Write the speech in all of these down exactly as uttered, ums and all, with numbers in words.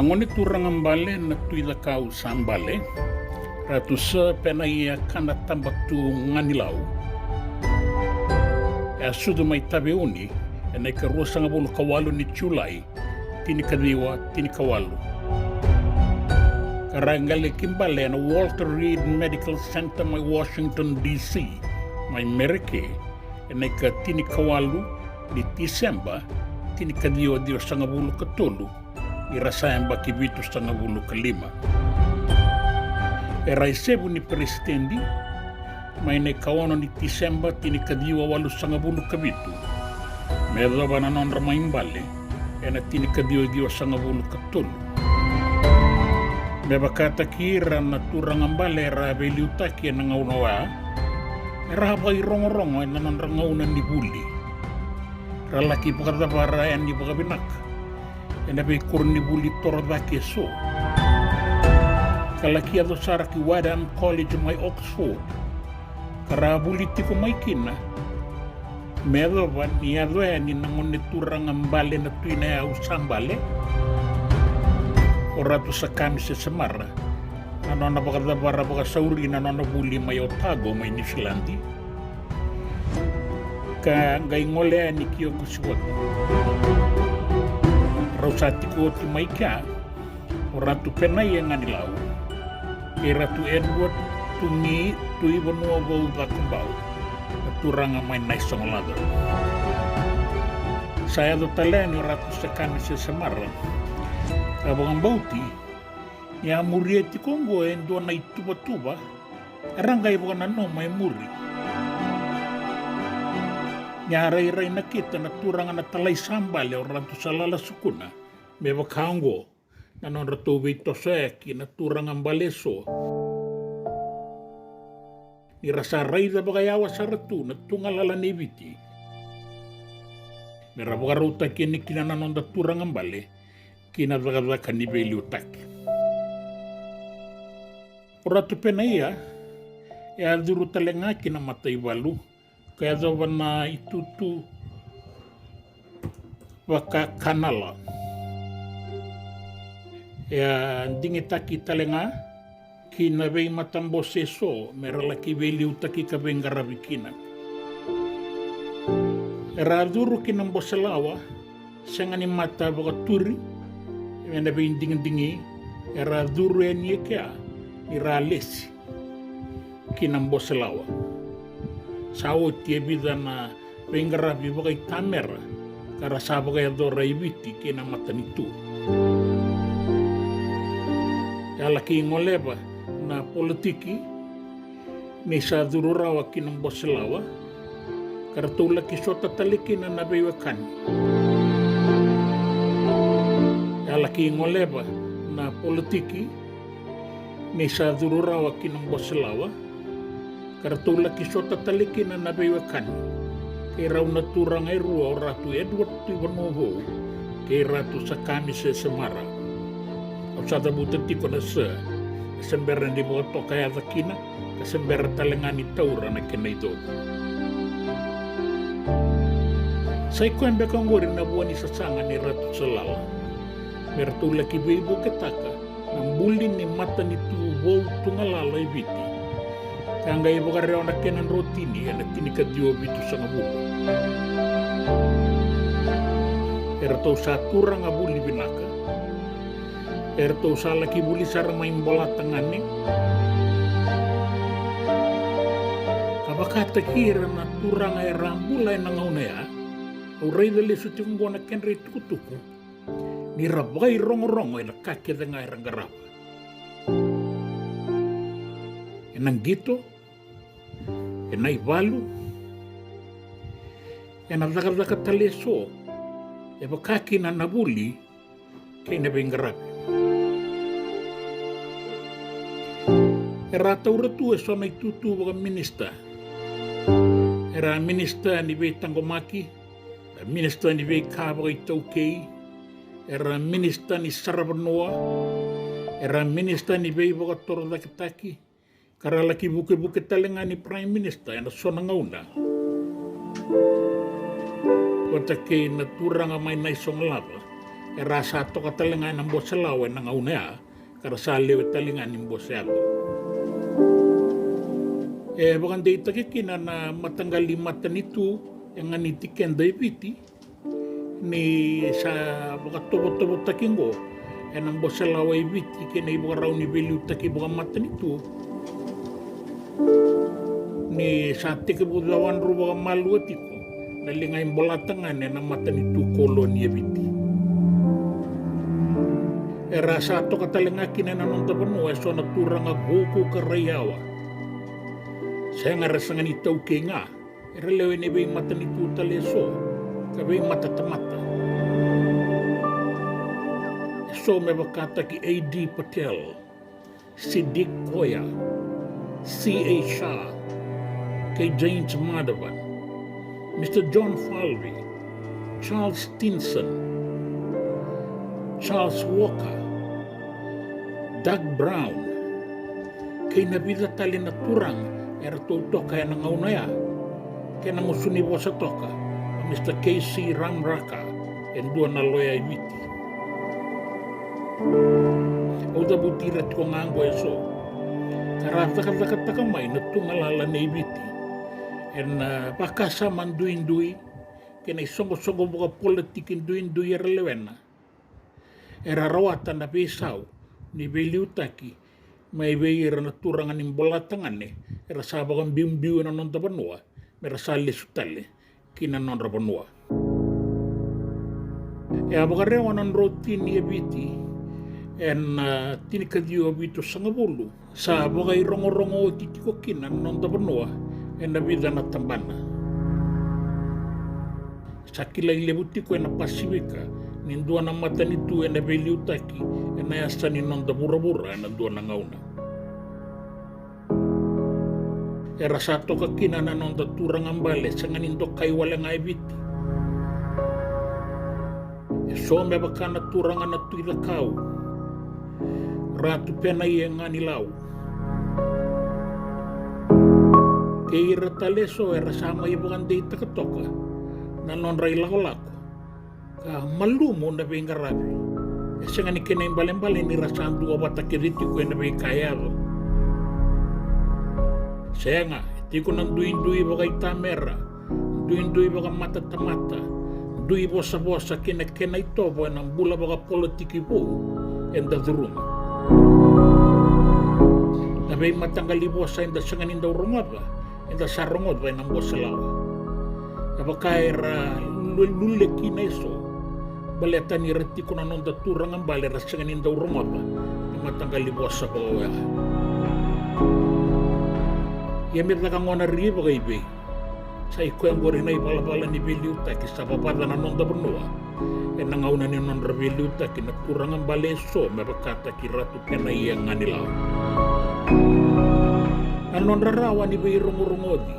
Gone turaga bale na Tui Cakau sa bale, Ratu Sir Penaia Kanatabatu Ganilau. E a sucu mai Taveuni ena ika ruasagavulu ka walu ni Julai, tinikaciwa tinikawalu. Ka ra qai laki bale ena Walter Reed Medical Center mai Washington D C, mai Mereke, ena ika tinikawalu ni Tiseba, tinikaciwa ciwasagavulu ka tolu, ni ra sa yabaki vitusagavulu ka lima. Era isevu ni peresitedi mai na ikaono ni Tiseba, tinikaciwa walusagavulu ka vitu, me yacova na nodra mai bale ena tinikaciwa ciwasagavulu ka tolu. Me vakataki ira na turaga bale era a veiliutaki ena gauna oya, era a vakairogorogo ena nodra gauna ni vuli. Ra laki vakacavara yani vakavinaka ena veikoronivuli torocake eso, ka laki yaco sara ki Wadham College mai Oxford, ka ra vuli tiko mai kina, me yacova ni yaco yani na gone turaga bale na Tui Nayau sa bale, o Ratu Sakami Sesemara, na nona vakacavara vakasauri na nona vuli mai Otago mai Niusiladi, ka qai gole yani ki Okosiwati. Rau sa tiko oti mai kea o Ratu Penaia Ganilau kei Ratu Edward Tumi Tuivanua Vou Cakobau, na turaga mai Naisogolaca. Sa yaco tale yani o Ratu Sakami Sesemara, ka vakabauti ni a muria tiko oqo e dua na ituvatuva era qai vakananuma e muri. Ni a rairai nakita na turaga na talai sa bale o Ratu Salala Sukuna me vaka oqo na nodratou veitosoyaki na turaga bale eso, ni ra sa raica vakayawa sara tu na tugalala nei Viti me ra vakarautaki yani kina na noda turaga bale ki na cakacaka ni veiliutaki. O Ratu Penaia e a curu tale ga ki na mataivalu ka yacova na itutu vakakanala. E a digitaki tale ga ki na veimatabose eso me ra laki veiliutaki ka veiqaravi kina. Era a curu ki na Boselawa, sega ni mata vakaturi, ena veidigidigi era a curu yani e kea ni ra a lesi ki na Boselawa. Sa oti e vica na veiqaravi vakaitamera ka ra sa vakayacora e Viti kei na matanitu. E a laki goleva na politiki ni sa curu rawa ki na Boselawa, ka ratou laki sota tale kina na veiwekani. E a laki goleva na politiki ni sa curu rawa ki na Boselawa, ka ratou laki sota tale kina na veiwekani kei rau na turaga e rua, o Ratu Edward Tuivanua Vou kei Ratu Sakami Sesemara. Au sa cavuta tiko na sa, e se bera ni vakatoka yaca kina, ka se bera tale ga ni taura na kena icegu. Sa i koya beka oqori na vua ni sasaga ni Ratu Salala me ratou laki veivuketaka na buli ni matanitu vou tugalala e Viti, ka qai vakarewa na kena drotini ena tinikaciwa vitusagavulu. Eratou sa turaga vuli vinaka, eratou sa laki vuli sara mai Bolatagane, ka vakataki ira na turaga era a bula ena gauna ya. Au raica lesu tiko oqo na kedra itukutuku ni ra vakairogorogo ena ka kece ga era qarava, ena qito, ena ivalu, ena cakacaka tale eso, e vaka kina na vuli kei na veiqaravi. Era a taura tu eso na itutu vakaminisita. Era a minisita ni veitaqomaki, era a minisita ni veika vakaitaukei, era a minisita ni saravanua, era a minisita ni veivakatorocaketaki, ka ra laki vukevuke tale ga ni Prime Minister ena so na gauna, vata kei na turaga mai Naisogolaca, Era sa toka tale ga ena bose lawa ena gauna ya, ka ra sa lewe tale ga ni bose yaco. E vakadeitaki kina na mataqali matanitu e ganiti keda e Viti, ni sa vakatovotovotaki oqo ena bose lawa e Viti kei na ivakarau ni veiliutaki vakamatanitu, ni sa tekivu cawadru vakamalua tiko na liga ibolatagane ena matanitu koloni e Viti. Era sa toka tale ga kina ena noda vanua eso na turaga vuku ka raiyawa. Sega, era sega ni taukei ga, era lewe ni veimatanitu tale eso ka veimatatamata. Eso me vakataki A D Patel, Siddique Goya, C A Shah, kei James Madhavan, Mister John Falvey, Charles Stinson, Charles Walker, Doug Brown, kei na vica tale na turaga eratou toka ena gauna ya, kei na gusu ni vosa toka o Mister K C Ramraka, e dua na loya e Viti. Au cavuti ira tiko ga oqo eso, ka ra cakacakataka mai na tu galala nei Viti ena vakasama duidui kei na isoqosoqo vakapolitiki duidui era lewena. Era rawata na veisau ni veiliutaki mai vei ira na turaga ni bolatagane era sa vakabiubiu ena noda vanua, me ra sa lesu tale ki na nodra vanua. E a vakarewa na drotini e Viti ena, ah, tinikaciwa vitusagavulu, sa vakairogorogo oti tiko kina na noda vanua ena vica na tabana. Sa kilai levu tiko ena Pasifika ni dua na matanitu ena veiliutaki ena yasa ni noda vuravura ena dua na gauna. Era sa toka kina na noda turaga bale sega ni dokai wale ga e Viti. Eso me vaka na turaga na Tui Cakau, Ratu Penaia Ganilau, kei ira tale eso era sa mai vakadeitaka toka na nodra ilakolako ka malumu na veiqaravi. E sega ni kena ibalebale ni ra sa duavata kece tiko ena veika e yaco. Sega, e tiko na duidui vakaitamera, duidui vakamatatamata, dui vosavosa kei na kena itovo ena bula vakapolitiki vou eda curuma. Na veimataqali vosa eda sega ni dau rogoca, eda sa rogoca ena bose lawa. E vaka era lule, lule kina eso, baleta ni ra tiko na noda turaga bale era sega ni dau rogoca na mataqali vosa vaka oya. Ia me caka gona ri vakaivei? Sa i koya oqori na ivalavala ni veiliutaki sa vavaca na noda vanua ena gauna ni nodra veiliutaki na turaga bale eso me vakataki Ratu Penaia Ganilau. Na nodra rawa ni veirogorogoci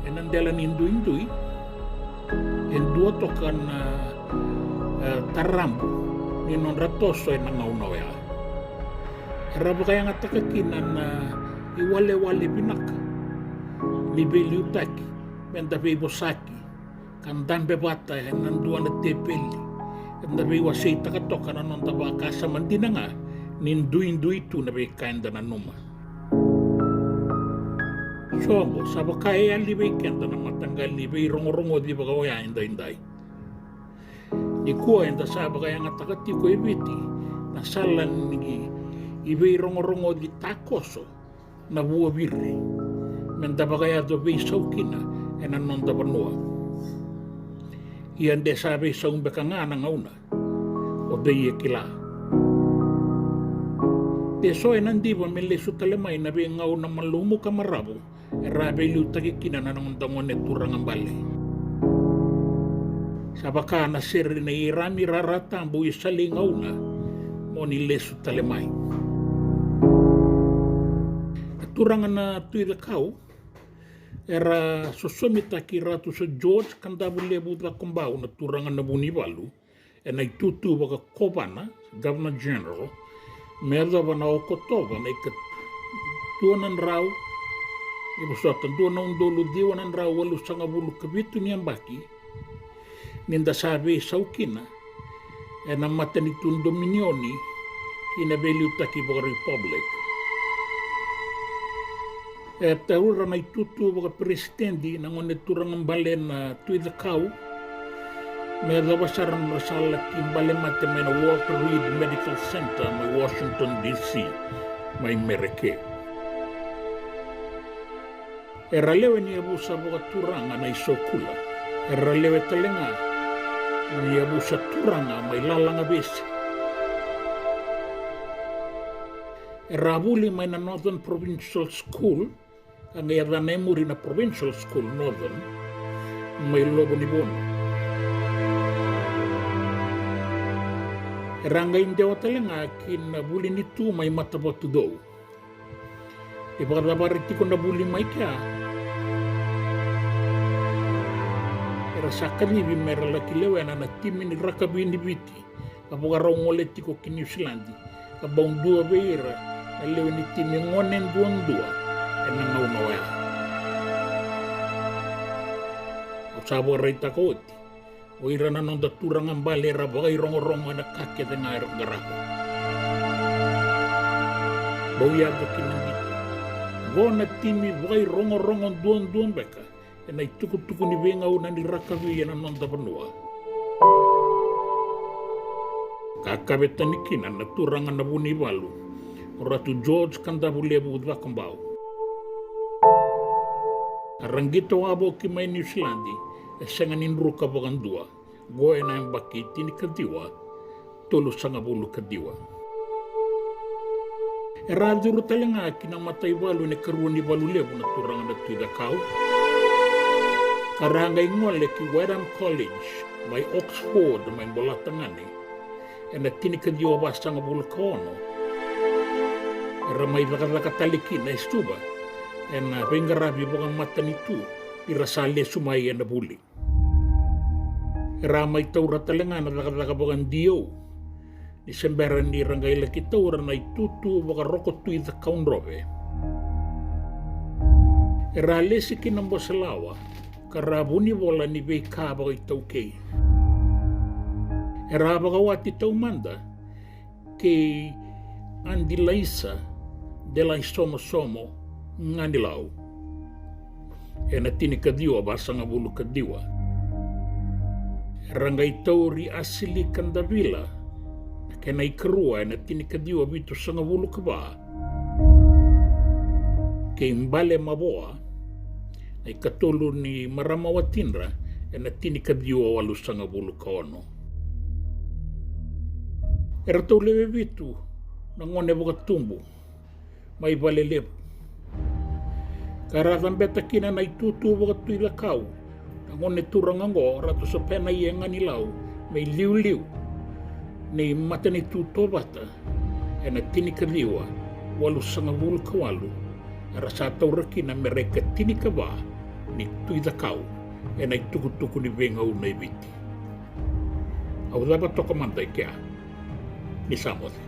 ena dela ni duidui, e dua toka na, e, tarabu ni nodra toso ena gauna oya. Era vakayagataka kina na iwalewale vinaka ni veiliutaki me da veivosaki ka dabe vata ena dua na teveli, eda veiwaseitaka toka na noda vakasama dina ga ni duidui tu na veika eda nanuma. Sobo, sa vaka e yali vei keda na mataqali veirogorogoci vaka oya edaidai. Nikua eda sa vakayagataka tiko e Viti na sala ni veirogorogoci takoso na vuaviri me da vakayaco veisau kina ena noda vanua. Ia de sa veisau beka ga na gauna, o cei e kila? De so ena diva me lesu tale mai na veigauna malumu ka maravu era a veiliutaki kina na noda gone turaga bale. Sa vaka na sere nei Irami Raratabu i Saligauna, mo ni lesu tale mai. Na turaga na Tui Cakau era sosomitaki Ratu Sir George Kadavulevu Cakobau na turaga na Vunivalu ena itutu vakakovana, Governor General, me yacova na Okotova na ikadua na drau, ni vosota, dua na udolu ciwa na drau walusagavulu ka vitu ni yabaki, ni da sa veisau kina ena matanitu dominioni kei na veiliutaki vakarepublic. E taura na itutu vakaperesitedi na gone turaga bale na Tui Cakau, me yacova sara na nodra sa laki bale mate mai na Walter Reed Medical Center mai Washington D C mai Mereke. Era lewe ni yavusa vakaturaga na Isokula. Era lewe tale ga ni yavusa turaga mai Lalagavesi. Era vuli mai na Northern Provincial School, ka qai yacana e muri na Provincial School Northern mai Lovonivonu. Era qai dewa tale ga ki na vuli ni tu mai Matavatucou. E vakacavari tiko na vuli mai kea, era sa kacivi me ra laki lewena na timi ni rakavi ni Viti, ka vakarau gole tiko ki Niusiladi, ka bau dua vei ira na lewe ni timi gone duadua ena gauna oya. Au sa vakaraitaka oti, o ira na noda turaga bale era vakairogorogo ena ka kece ga era qarava. Bau yaco ki na qito, qo na timi vakairogorogo duadua beka ena itukutuku ni veigauna ni rakavi ena noda vanua. Ka kavetani kina na turaga na Vunivalu, o Ratu George Kadavulevu Cakobau. Era qito wavoki mai Niusiladi e sega ni druka vakadua, qo ena yabaki tinikaciwa tolusagavulu ka ciwa. Era a curu tale ga ki na mataivalu ena ikarua ni valu levu na turaga na Tui Cakau, ka ra qai gole ki Wadham College mai Oxford mai Bolatagane ena tinikaciwa vasagavulu ka ono. Era mai cakacaka tale kina e Suva ena veiqaravi vakamatanitu ni ra sa lesu mai ena vuli. Era mai taura tale ga na cakacaka vaka-D O ni se bera ni ra qai laki taura na itutu vakaRoko Tui Cakau Drove. Era lesi ki na Boselawa ka ra vunivola ni veika vakaitaukei. Era vakawati taumada kei Adilaisa Delaisomosomo Ganilau ena tinikaciwa vasagavulu ka ciwa. Era qai tauri Asilika Davila na kena ikarua ena tinikaciwa vitusagavulu ka va, kei Bale Mavoa na ikatolu ni marama watidra ena tinikaciwa walusagavulu ka ono. Eratou lewe vitu na gone vakatubu mai Valelevu, ka ra cabeta kina na itutu vaka-Tui Cakau na gone turaga oqo, Ratu Sopena Ie Ganilau, me iliuliu ni matanitu Tovata ena tinikaciwa walusagavulu ka walu, era sa taura kina me ra ikatinikava ni Tui Cakau ena itukutuku ni veigauna e Viti. Au cava toka mada e kea. Ni sa moce.